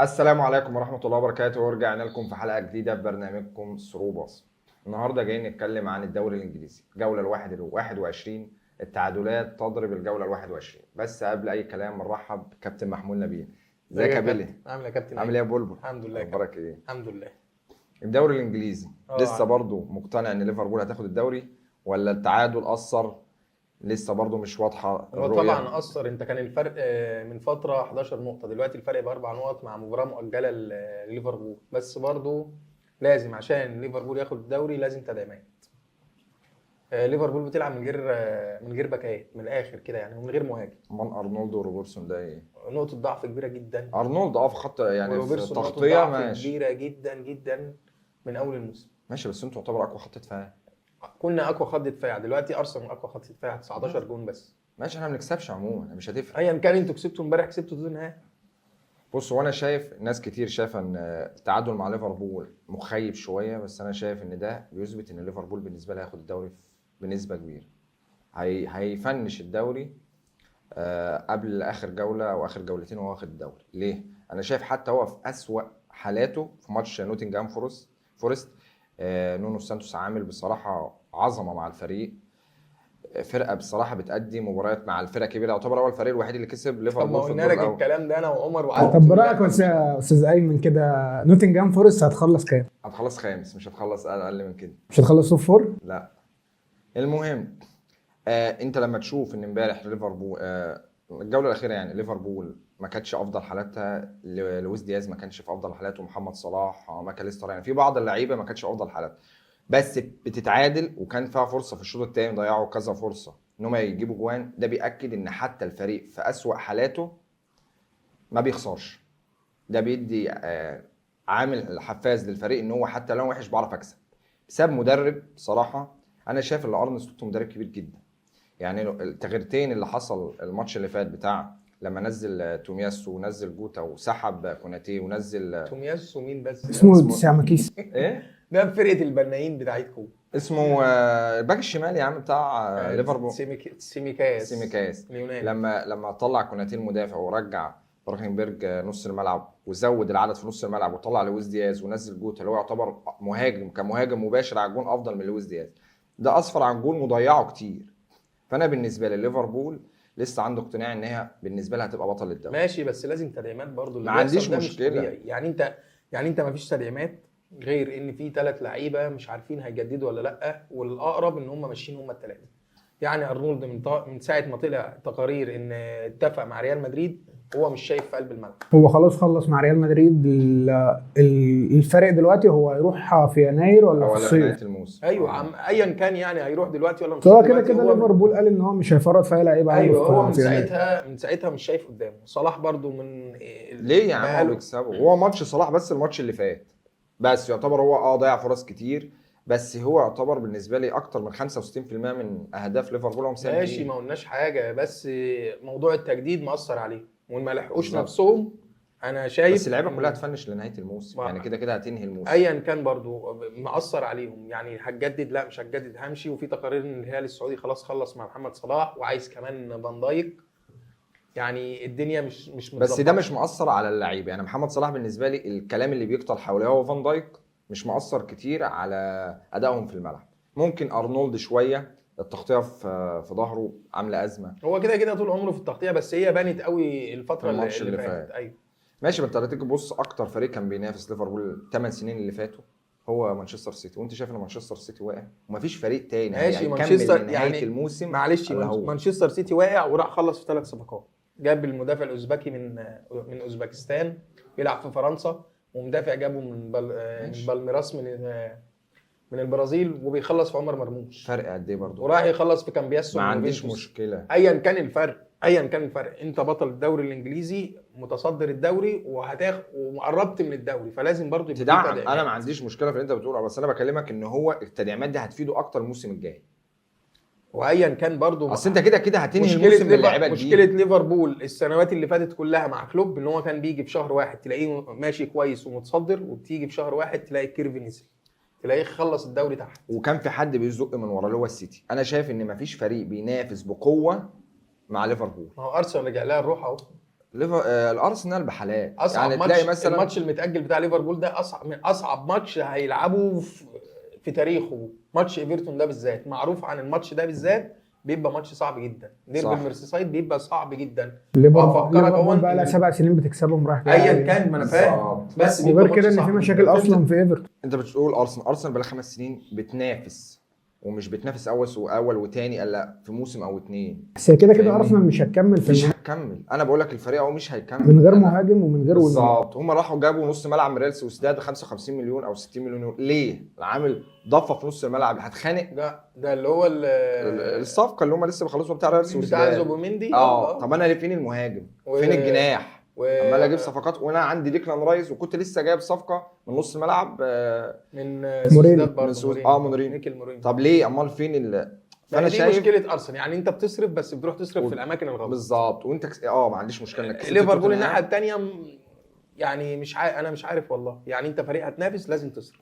السلام عليكم ورحمة الله وبركاته، ورجعنا لكم في حلقة جديدة ببرنامجكم Through Pass. النهاردة جايين نتكلم عن الدوري الإنجليزي، الجولة 21، التعادلات تضرب الجولة 21. بس قبل أي كلام نرحب بكابتن محمود نبيل. ازيك يا بيلي؟ عامل ايه يا كابتن؟ عامل ايه يا بلبل؟ الحمد لله يا كابتن. اخبارك ايه؟ الحمد لله. الدوري الإنجليزي لسه برضو مقتنع إن ليفربول هتاخد الدوري ولا التعادل أثر؟ لسه برضو مش واضحة هو الرؤية. طبعا اثر، انت كان الفرق من فترة 11 نقطة، دلوقتي الفرق باربع نقط مع مباراة مؤجلة لليفربول، بس برضو لازم عشان ليفربول ياخد الدوري لازم تدعيمات. ليفربول بتلعب من غير باكات من الاخر كده يعني، ومن غير مهاجم. من أرنولد وروبرتسون ده ايه؟ نقطة ضعف كبيرة جدا. أرنولد في خط يعني في وروبرتسون نقطة تغطية ضعف ماشي كبيرة جدا جدا من اول الموسم. ماشي، بس انتوا يعتبر اقوى خط دفاع. كنا اقوى خط دفاع، دلوقتي ارسنال اقوى خط دفاع، 19 جون بس. ماشي، احنا ما بنكسبش عموما، مش هتفرق. ايا كان انتوا كسبتوا امبارح، كسبتوا توتنهام. بص، هو انا شايف ناس كتير شايفه ان التعادل مع ليفربول مخيب شوية، بس انا شايف ان ده بيثبت ان ليفربول بالنسبة له هياخد الدوري بنسبة كبيرة. هيفنش الدوري قبل اخر جولة او اخر جولتين وهو واخد الدوري. ليه؟ انا شايف حتى هو في اسوأ حالاته في ماتش نوتنجهام فورست، نونو سانتوس عامل بصراحة عظمه مع الفريق. فرقه بصراحة بتأدي مباريات مع الفرقة كبيرة، يعتبر هو الفريق الوحيد اللي كسب طب ما ليفربول في قلنا الدور لك الاول. الكلام ده انا وعمر وقعدت طب تقول برايك لا. بس يا استاذ ايمن كده، نوتنجهام فورست هتخلص كام؟ هتخلص خامس، مش هتخلص اقل من كده. مش هتخلص top four؟ لا. المهم انت لما تشوف ان امبارح ليفربول الجولة الاخيرة يعني ليفربول ما كانتش افضل حالاتها، لويس دياز ما كانش في افضل حالاته، محمد صلاح، ماكاليستر، يعني في بعض اللعيبة ما كانتش افضل حالاتها، بس بتتعادل وكان فيها فرصة في الشوط الثاني، ضيعوا كذا فرصة ان هم يجيبوا جوان. ده بيأكد ان حتى الفريق في اسوأ حالاته ما بيخسرش. ده بيدي عامل حفاز للفريق ان هو حتى لو وحش بعرف اكسب. بسبب مدرب صراحة انا شايف ان ارن سلوت مدرب كبير جدا. يعني التغييرتين اللي حصل الماتش اللي فات بتاع لما نزل تومياسو ونزل جوتا وسحب كوناتي ونزل تومياسو مين بس؟ اسمه اسمه- ساماكيس. ايه ده فرقه البنايين بتاعتكم. اسمه الباك الشمال يا عم بتاع ليفربول، سيميكاس. سيميكاس. اليوناني. لما طلع كوناتي المدافع ورجع براكنبرج نص الملعب وزود العدد في نص الملعب وطلع لويس دياز ونزل جوتا اللي هو يعتبر مهاجم كمهاجم مباشر على الجون افضل من لويس دياز، ده اصفر عن جون وضيعه كتير. فانا بالنسبة لي ليفربول لسه عنده اقتناع ان هي بالنسبة لها هتبقى بطل الدوري. ماشي، بس لازم تدعيمات برضو. اللي ما عنديش بيحصل ده مش مشكلة. طبيعي. يعني انت ما فيش تدعيمات غير ان في ثلاث لعيبة مش عارفين هيجددوا ولا لا، والاقرب ان هم ماشيين هم الثلاثة. يعني ارنولد من ساعة ما طلع تقارير ان اتفق مع ريال مدريد هو مش شايف في قلب الملعب. هو خلاص خلص مع ريال مدريد. الفرق دلوقتي هو هيروح في يناير ولا في ولا في نهاية الصيف. الموسم. ايوه عم ايا كان، يعني هيروح دلوقتي ولا مش هو كده دلوقتي، كده هو ليفربول قال ان هو مش هيفرط في اي لعيب عنده ايوه هو من في يناير. ساعتها مش شايف قدامه. صلاح برضو من ليه يا عم هو بقاله- بيكسبه؟ هو ماتش صلاح بس الماتش اللي فات بس يعتبر هو ضيع فرص كتير، بس هو يعتبر بالنسبة لي اكتر من 65% من اهداف ليفربول هو مساهم ماشي فيه. ما قلناش حاجة، بس موضوع التجديد مأثر عليه وما لحقوش بالظبط. نفسهم. انا شايف بس اللعيبة كلها إن هتفنش لنهاية الموسم، ما- يعني كده كده هتنهي الموسم. ايا كان برضو مأثر عليهم، يعني هتجدد لا مش هتجدد همشي. وفي تقارير ان الهلال السعودي خلاص خلص مع محمد صلاح وعايز كمان فان دايك. يعني الدنيا مش بس ده متظبطة. مش مؤثر على اللعيبة. يعني محمد صلاح بالنسبة لي الكلام اللي بيكتر حواليه هو فان دايك مش مؤثر كتير على ادائهم في الملعب. ممكن ارنولد شوية التغطية في ظهره عامله ازمة. هو كده كده طول عمره في التغطية، بس هي بانت قوي الفترة الماتش اللي اللي فاتت. فات. ايوه ماشي، ما انت تيجي تبص اكتر فريق كان بينافس ليفربول 8 سنين اللي فاتوا هو مانشستر سيتي، وانت شايف ان مانشستر سيتي واقع ومفيش فريق تاني ماشي، هيكمل مانشستر لنهاية يعني الموسم. معلش اللي هو. مانشستر سيتي واقع وراح خلص في ثلاث صفقات، جاب المدافع الاوزبكي من اوزبكستان بيلعب في فرنسا، ومدافع جابه من ماشي. بالميراس من البرازيل، وبيخلص في عمر مرموش، فرق قد ايه برضه؟ وراح يخلص في كامبياسو ما من عنديش يوفنتوس. مشكلة. ايا كان الفرق، انت بطل الدوري الانجليزي، متصدر الدوري، وهتاخد وقربت من الدوري، فلازم برضو يبقى في تدعم. تدعيمات. انا ما عنديش مشكلة في اللي انت بتقوله، بس انا بكلمك ان هو التدعيمات دي هتفيده اكتر الموسم الجاي. وايا كان برضو اصل انت كده كده هتنهي مشكلة الموسم باللعيبه دي. مشكلة ليفربول السنوات اللي فاتت كلها مع كلوب ان هو كان بيجي في شهر واحد تلاقيه ماشي كويس ومتصدر، وبتيجي في شهر واحد تلاقي ال curve نزل، تلاقيه خلص الدوري تحت. وكان في حد بيزق من ورا اللي هو السيتي. انا شايف ان مفيش فريق بينافس بقوة مع ليفربول. ما هو ارسنال رجع لها الروح اهو. الارسنال بحالات اصعب يعني ماتش تلاقي مثلا الماتش المتاجل بتاع ليفربول ده اصعب من اصعب ماتش هيلعبه في تاريخه. ماتش ايفرتون ده بالذات معروف عن الماتش ده بالذات بيبقى ماتش صعب جدا. ديربي صح. الميرسيسايد بيبقى صعب جدا. ليفربول أفكرك ليفربول أهو بقى لها إن- 7 سنين بتكسبهم رايح جاي ايا يعني. كان، ما انا فاهم، بالظبط. بس بيبقى وغير ماتش كده ان صعب في جداً. مشاكل اصلا في ايفرتون. انت بتقول ارسنال بقى 5 سنين بتنافس، ومش بتنافس اول واول وتاني الا في موسم او اتنين. بس هي كده كده فاهمني؟ ارسنال مش هتكمل في مش هتكمل، انا بقول لك الفريق اهو مش هيكمل من غير مهاجم ومن غير wing. بالظبط. هم راحوا جابوا نص ملعب من ريال سوسيداد 55 مليون او 60 مليون يورو. ليه؟ العامل ضفه في نص الملعب هتخانق. ده اللي هو الصفقة اللي هم لسه بيخلصوا بتاع ريال بتاع سوسيداد زوبيمندي. طب انا فين المهاجم؟ فين الجناح؟ عمال اجيب صفقات وانا عندي ديكلان رايس، وكنت لسه جايب صفقة من نص الملعب من مورينو. سوسيداد برضه، من مورينو. ميكل مورينو. طب ليه امال فين فانا فانا دي شايف مشكلة ارسنال، يعني انت بتصرف بس بتروح تصرف في الاماكن الغلط. بالظبط. وانت ما عنديش مشكلة انك كسبت ليفربول توتنهام. الناحية الثانية يعني مش انا مش عارف والله. يعني انت فريق هتنافس لازم تصرف،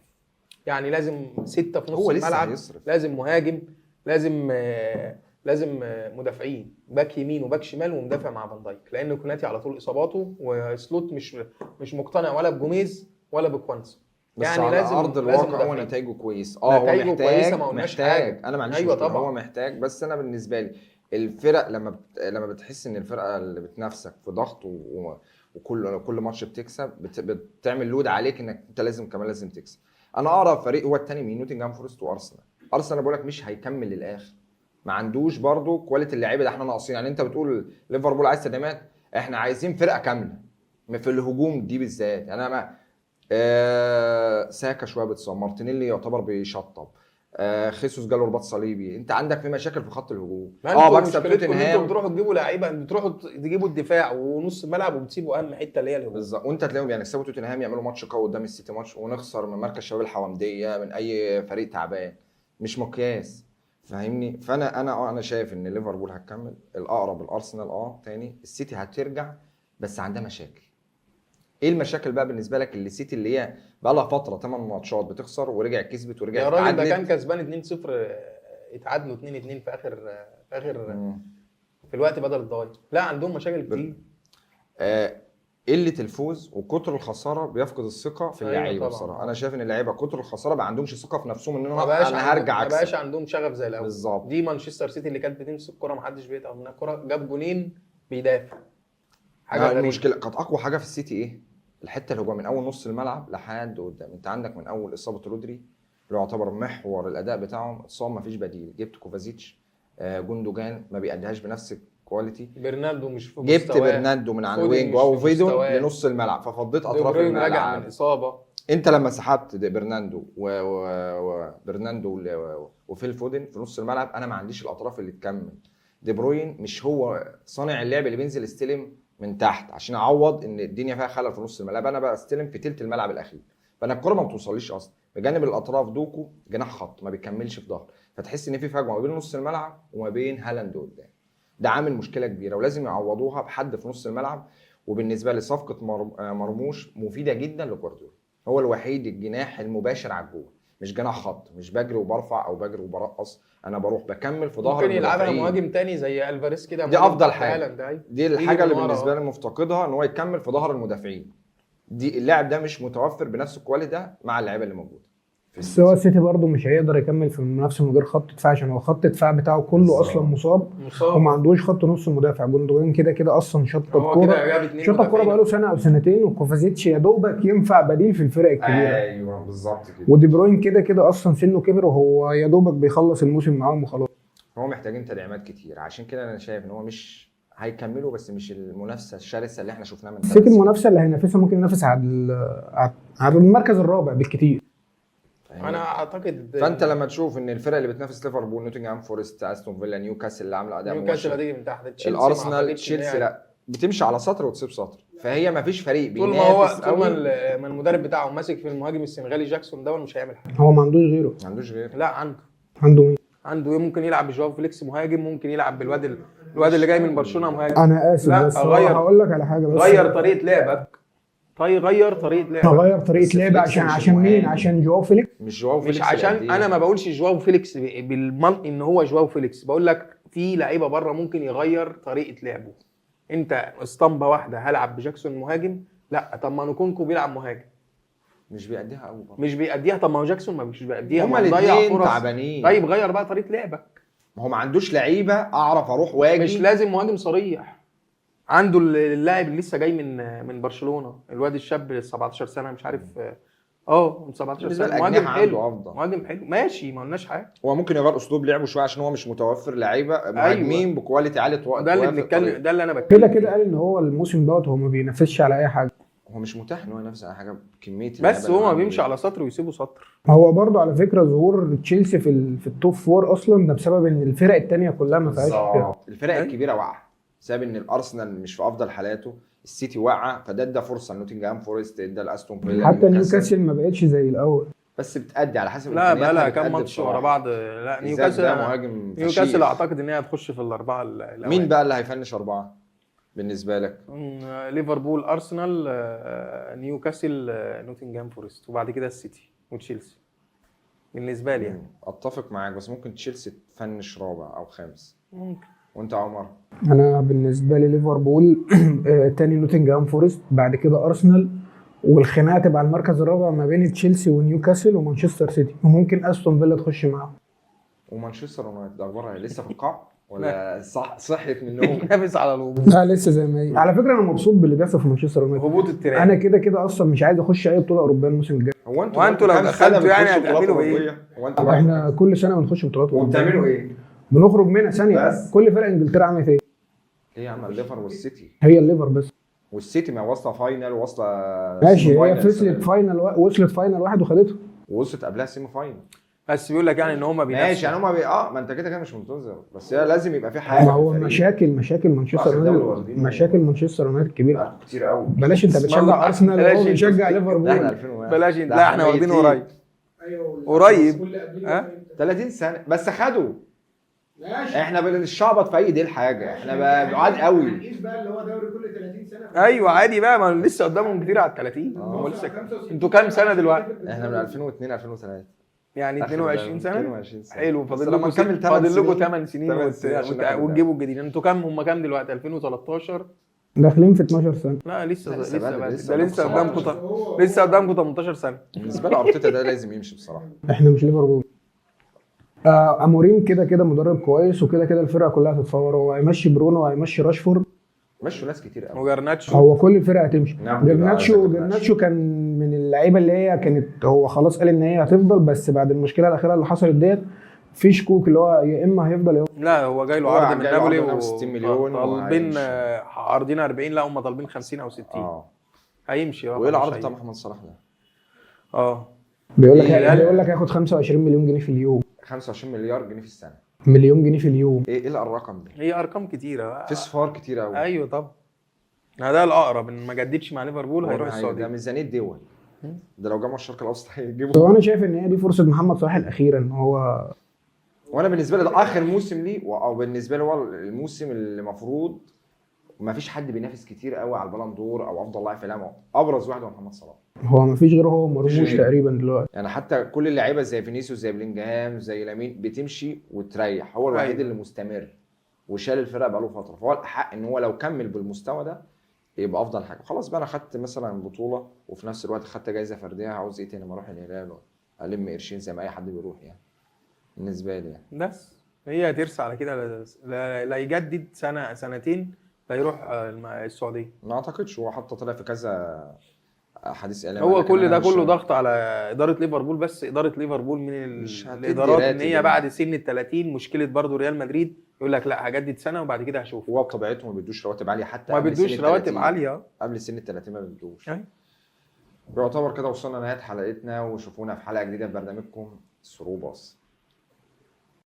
يعني لازم 6 في نص هو لسه الملعب، هيصرف. لازم مهاجم، لازم مدافعين، باك يمين وباك شمال ومدافع مع فان دايك، لان كوناتي على طول اصاباته، وسلوت مش مقتنع ولا بجوميز ولا بكوانسا. بس يعني على ارض لازم الواقع هو مدافعين. نتائجه كويس. هو نتايجه محتاج كويسة، ما قلناش محتاج حاجة. انا ما عنديش أيوة مشكلة طبعا. هو محتاج، بس انا بالنسبة لي الفرق لما بتحس ان الفرقة اللي بتنافسك في ضغط وكل ماتش بتكسب بتعمل load عليك انك انت لازم كمان لازم تكسب. انا اقرب فريق هو الثاني مين؟ نوتنجهام فورست وارسنال. ارسنال بقول لك مش هيكمل للاخر، ما عندوش برضو quality اللعيبة ده احنا ناقصين. يعني انت بتقول ليفربول عايز تدعيمات، احنا عايزين فرقه كاملة في الهجوم دي بالذات. يعني انا ما ساكا شوية بتصاب، مارتينيلي يعتبر بيشطب، خيسوس جاله رباط صليبي، انت عندك في مشاكل في خط الهجوم. ما انتوا بكسب مشكلتكم ان انتوا توتنهام بتروحوا تجيبوا لعيبة، بتروحوا تجيبوا الدفاع ونص الملعب وبتسيبوا اهم حتة اللي هي الهجوم. بالظبط. وانت تلاقيهم يعني يكسبوا توتنهام، يعملوا ماتش قوي قدام السيتي ماتش، ونخسر من مركز شباب الحوامديه من اي فريق تعبان، مش مقياس، فاهمني؟ فانا انا انا شايف ان ليفربول هتكمل، الاقرب الارسنال، تاني السيتي هترجع بس عندها مشاكل. ايه المشاكل بقى بالنسبة لك اللي السيتي اللي هي بقى لها فترة 8 ماتشات بتخسر ورجع كسبت ورجع يا راجل ده اتعادلت. كان كسبان 2-0، اتعادلوا 2-2 في اخر في الوقت بدل الضايع. لا عندهم مشاكل كتير. قلة الفوز وكتر الخسارة بيفقد الثقة في أيوة اللعيبة. طبعا. بصراحة انا شايف ان اللعيبة كتر الخسارة ما عندهمش ثقة في نفسهم ان ما انا بقاش انا عندهم هرجع ما بقاش اكسب. عندهم شغف زي الاول. بالظبط. دي مانشستر سيتي اللي كانت بتمسك الكورة ما حدش بيقطع منها الكورة، جاب جونين بيدافع. حاجة غريبة. المشكلة كانت اقوى حاجة في السيتي ايه؟ الحتة الهجوم من اول نص الملعب لحد قدام. انت عندك من اول اصابه رودري اللي يعتبر محور الاداء بتاعهم اتصاب، ما فيش بديل، جبت كوفازيتش، جوندوجان ما بيأديهاش بنفس ال quality، برناردو مش في جبت مستواه. برناردو من على فودن ال wing مش وهو في فيدون مستواه. لنص الملعب، ففضيت دي اطراف بروين راجع من الملعب. اصابه. انت لما سحبت دي برناندو وبرناندو وفيل فودن في نص الملعب، انا ما عنديش الاطراف اللي تكمل. دي بروين مش هو صانع اللعب اللي بينزل يستلم من تحت عشان اعوض ان الدنيا فيها خلل في نص الملعب، انا بقى استلم في تلت الملعب الاخير، فانا الكره ما بتوصليش اصلا. بجانب الاطراف دوكو جناح خط ما بيكملش في ظهر، فتحس ان في فجوة ما بين نص الملعب وما بين هالاند قدام. ده عامل مشكلة كبيرة ولازم يعوضوها بحد في نص الملعب. وبالنسبة لي صفقة مرموش مفيدة جدا لجوارديولا، هو الوحيد الجناح المباشر على الجول، مش جناح خط، مش بجري وبرفع او بجري وبرقص، انا بروح بكمل في ظهر ممكن يلعبها المدافعين. مهاجم تاني زي الفاريز كده، دي مهاجم أفضل تحت حاجة. هالاند، أيوة. دي يجي الحاجة من اللي ورا، بالنسبة لي مفتقدها، ان هو يكمل في ظهر المدافعين. دي اللاعب ده مش متوفر بنفس ال quality ده مع اللعيبة اللي موجودة في بس هو السيتي. السيتي برضه مش هيقدر يكمل في المنافسة من غير خط دفاع، عشان هو خط الدفاع بتاعه كله بالظبط. اصلا مصاب مصاب وما عندوش خط نص مدافع. جوندوجان كده كده اصلا شطب هو كورة، كده جاب اتنين شطب كورة مدافعين. بقاله سنة او سنتين، وكوفازيتش يا دوبك ينفع بديل في الفرق الكبيرة. ايوه بالظبط كده. ودي بروين كده كده اصلا سنة كبر وهو يا دوبك بيخلص الموسم معاهم وخلاص. هو محتاجين تدعيمات كتير، عشان كده انا شايف ان هو مش هيكملوا، بس مش المنافسة الشرسة اللي احنا شفناها من السيتي 3 سنين. المنافسة اللي هينافسها ممكن ينافس على على المركز الرابع بالكتير. فاهمني؟ انا اعتقد فانت لما تشوف ان الفرق اللي بتنافس ليفربول، نوتنغهام فورست، استون فيلا، نيوكاسل اللي عامله اداء نيوكاسل مبشر، هتيجي من تحت، تشيلسي ما الارسنال، أعتقدش إن تشيلسي هي- لا بتمشي على سطر وتسيب سطر، فهي ما فيش فريق طول ما هو بينافس طول ما قوي. ما المدرب بتاعه ماسك في المهاجم السنغالي جاكسون ده مش هيعمل حاجة. هو ما عندوش غيره. ما عندوش غير. لا عنده، عنده مين؟ عنده ممكن يلعب بجواو فيليكس مهاجم، ممكن يلعب بالواد الواد اللي جاي من برشلونة مهاجم. انا اسف لا، بس هو غير. هقول لك على حاجة بس. غير طريقه لعبك. طيب غير طريقه لعبك. هغير طريقه بس لعب فليكس عشان مش عشان مين؟ المهاجم. عشان جواو فيليكس. مش جواو فيليكس مش عشان اللي قد إيه. انا ما بقولش جواو فيليكس بالمنطق ان هو جواو فيليكس، بقول لك في لعيبة بره ممكن يغير طريقه لعبه. انت اسطمبه واحدة، هلعب بجاكسون مهاجم؟ لا، طب ما نكونكو بيلعب مهاجم مش بيأديها قوي برضه. مش بيأديها. طب ما هو جاكسون ما مش بيأديها، هما ما هو ضيع الاثنين فرص. تعبانين. طيب غير بقى طريقه لعبك. ما هو ما عندوش لعيبة اعرف اروح واجي. مش لازم مهاجم صريح. عنده اللاعب اللي لسه جاي من برشلونة، الواد الشاب ال 17 سنة، مش عارف، من 17 بالنسبة سنة، مهاجم للاجنحه حلو، عنده افضل. مهاجم حلو، ماشي، ما قلناش حاجة. هو ممكن يغير اسلوب لعبه شوية عشان هو مش متوفر لعيبة مهاجمين ب quality عالي ده اللي توافق بنتكلم، طريقته. ده اللي انا بتكلم كده كده فيه. قال ان هو الموسم دوت هو ما بينافسش على اي حاجة. هو مش متاح ان هو ينافس على حاجة بكمية اللعيبة بس اللي هو ما عنده بيمشي دي. على سطر ويسيبه سطر. هو برضو على فكرة ظهور تشيلسي في ال top four اصلا ده بسبب ان الفرق التانية كلها ما فيهاش. بالظبط، الفرق أيوة. الكبيرة واقعه بسبب ان الارسنال مش في افضل حالاته، السيتي واقعه، فده ادى فرصة لنوتنجهام فورست، ادى لاستون فيلا، حتى نيوكاسل ما بقتش زي الاول. بس بتأدي على حسب لا بقى إمكانياتها، لها كام بتأدي ماتش ورا بصراحة. بعض. لا إيزاك نيوكاسل ده مهاجم نيوكاسل فشيخ. اعتقد ان هي هتخش في الاربعة الاوائل. مين بقى اللي هي finish اربعة بالنسبة لك؟ ليفربول، ارسنال، نيوكاسل، نوتنجهام فورست، وبعد كده السيتي وتشيلسي بالنسبة لي يعني. اتفق معاك، بس ممكن تشيلسي ت finish رابع او خامس. ممكن. وانت يا عمر؟ انا بالنسبة لي ليفربول، تاني نوتنجهام فورست، بعد كده ارسنال، والخناقه تبقى على المركز الرابع ما بين تشيلسي ونيوكاسل ومانشستر سيتي، وممكن استون فيلا تخش معاهم. ومانشستر يونايتد اخبارها إيه؟ لسه في القاع ولا صح صحيت من النوم؟ بينافس على الهبوط. لا لسه زي ما هي. على فكرة انا مبسوط باللي بيحصل في مانشستر يونايتد. هبوط ال track. انا كده كده اصلا مش عايز اخش اي بطوله اوروبية الموسم الجاي. هو انتوا وانتوا لو كام سنة دخلتوا يعني بتخشوا بطولات هتعملوا إيه؟ أوروبية؟ هو انتوا احنا كل سنة بنخش بطولات أوروبية. وبتعملوا ايه؟ بنخرج منها ثانية. بس. كل فرق انجلترا عملت ايه؟ ليه يا عم؟ الليفر والسيتي. هي الليفر بس. والسيتي ما واصله final، واصله ماشي، semi هي final السنة وصلت دي. final، وصلت final واحد وخدته. ووصلت قبلها semi final. بس بيقول لك يعني ان هم بينافسوا. ماشي يعني هما ما انت كده كده مش منتظر، بس هي لازم يبقى في حاجة ما هو في الفريق. مشاكل مانشستر آخر دوري يونايتد، واخدينه. مشاكل مانشستر يونايتد كبيرة. كتير قوي. بلاش انت بتشجع الله. ارسنال بلاش وهو انت. بيشجع ده احنا ليفربول. 2001. بلاش انت. لا احنا واخدينه ميتين. قريب. قريب. ها؟ 30 سنة بس خدوا. احنا بنشعبط في اي دي الحاجة، احنا بعاد قوي. بقى اللي هو دوري كل 30 سنة. ايوه عادي بقى، ما لسه قدامهم كتير على ال 30. هم لسه انتوا كام سنة دلوقتي؟ احنا من 2002 2003 يعني 22 سنة. 22 سنة. حلو، بس فاضل لما لكم نكمل 8 فاضل لكم سنين 8 سنين 8 سنين عشان ناخد وتجيبوا الجديد. انتوا كام؟ هم كام دلوقتي؟ 2013. داخلين في 12 سنة. لا لسه لا، لسه لسه بدري، بدري. لسه ده لسه قدامكم قدامكم لسه قدامكم 18 سنة. بالنسبة لي ارتيتا ده لازم يمشي بصراحة. احنا مش ليفربول. اموريم كده كده مدرب كويس، وكده كده الفرقة كلها هتتفور. هو هيمشي برونو وهيمشي راشفورد. مشوا ناس كتير قوي. وجرناتشو. هو كل الفرقة هتمشي. نعم، جرناتشو بيبقى جرناتشو كان من اللعيبة اللي هي كانت، هو خلاص قال ان هي هتفضل، بس بعد المشكلة الاخيرة اللي حصلت ديت في شكوك اللي هو يا اما هيفضل يا لا هو جاي له هو عرض من جاي له عرض نابولي من نابولي 60 مليون طالبين وهيمشي. عارضين 40، لا هم طالبين 50 او 60. هيمشي وايه العرض مش بتاع هيجي. محمد صلاح ده؟ بيقول لك إيه؟ بيقول لك هياخد 25 مليون جنيه في اليوم. 25 مليار جنيه في السنة. مليون جنيه في اليوم. ايه الرقم ده؟ هي ارقام كتيرة. في صفار كتير قوي. ايوه طبعا، ده الاقرب ان ما جددش مع ليفربول هيروح ده السعودية. ميزانية دول. ده لو جمعوا الشرق الاوسط هو هيجيبوا. انا شايف ان هي دي فرصة محمد صلاح الاخيرة ان هو وانا بالنسبة لي ده اخر موسم ليه، او بالنسبة لي هو الموسم اللي المفروض ما فيش حد بينافس كتير قوي على البالون دور او افضل لاعب في العالم. ابرز واحد هو محمد صلاح. هو ما فيش غيره، هو مرموش غيره. تقريبا دلوقتي. يعني حتى كل اللعيبة زي فينيسيوس، زي بلينجهام، زي لامين بتمشي وتريح، هو الوحيد أيوة. اللي مستمر وشال الفرقة بقاله فترة، فهو الحق ان هو لو كمل بالمستوى ده يبقى افضل حاجة. خلاص بقى انا خدت مثلا بطوله وفي نفس الوقت خدت جايزة فردية، عاوز ايه تاني؟ ما اروح الهلال الم قرشين زي ما اي حد بيروح يعني. بالنسبة لي يعني. بس هي هترسى على كده، لا يجدد سنة سنتين، لا يروح السعودية. ما اعتقدش، هو حتى طلع في كذا حديث اعلامي هو قال لك كل إن ده أنا مش كله ضغط على ادارة ليفربول، بس ادارة ليفربول من مش هتدي الادارات ان راتب هي يعني. بعد سن ال 30 مشكلة برضو ريال مدريد يقول لك لا هجدد سنة وبعد كده هشوف. هو بطبيعته ما بيدوش رواتب عالية حتى ما قبل سن بيدوش رواتب 30. عالية. قبل سن ال 30 ما بيدوش. أيوة. يعتبر كده وصلنا لنهاية حلقتنا، وشوفونا في حلقة جديدة في برنامجكم ثرو باص.